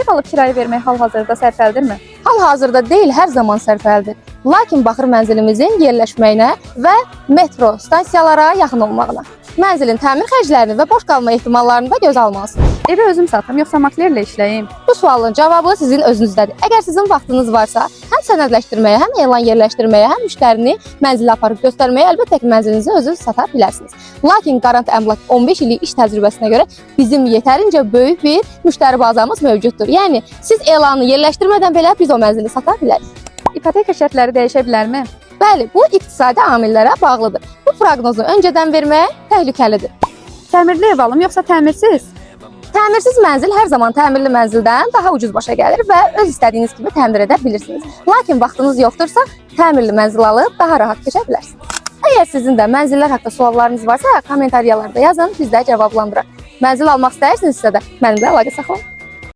Ev alıb kirayə vermək hal-hazırda sərfəlidirmi? Hal-hazırda deyil, hər zaman sərfəlidir. Lakin baxır mənzilimizin yerləşməyinə və metro stansiyalara yaxın olmağına. Mənzilin təmir xərclərini və boş qalma ehtimallarını da gözə almalısınız. Evi özüm satım yoxsa maklerlə işləyim? Bu sualın cavabı sizin özünüzdədir. Əgər sizin vaxtınız varsa, həm sənədləşdirməyə, həm elan yerləşdirməyə, həm müştərini mənzilə aparıb göstərməyə əlbəttə ki, mənzilinizi özünüz sata bilərsiniz. Lakin Qarant Əmlak 15 illik iş təcrübəsinə görə bizim yetərincə böyük bir müştəri bazamız mövcuddur. Yəni siz elanı yerləşdirmədən belə biz o mənzili sata bilərik. İpoteka şərtləri dəyişə bilərmi? Bəli, bu iqtisadi amillərə bağlıdır. Bu proqnozu öncədən vermək təhlükəlidir. Təmirli ev alım yoxsa təmirsiz? Təmirsiz mənzil hər zaman təmirli mənzildən daha ucuz başa gəlir və öz istədiyiniz kimi təmir edə bilirsiniz. Lakin vaxtınız yoxdursa, təmirli mənzil alıb daha rahat keçə bilərsiniz. Əgər sizin də mənzillər haqqında suallarınız varsa, kommentariyalarda yazın, biz də cavablandıraq. Mənzil almaq istəyirsinizsə də mənimlə əlaqə saxlayın.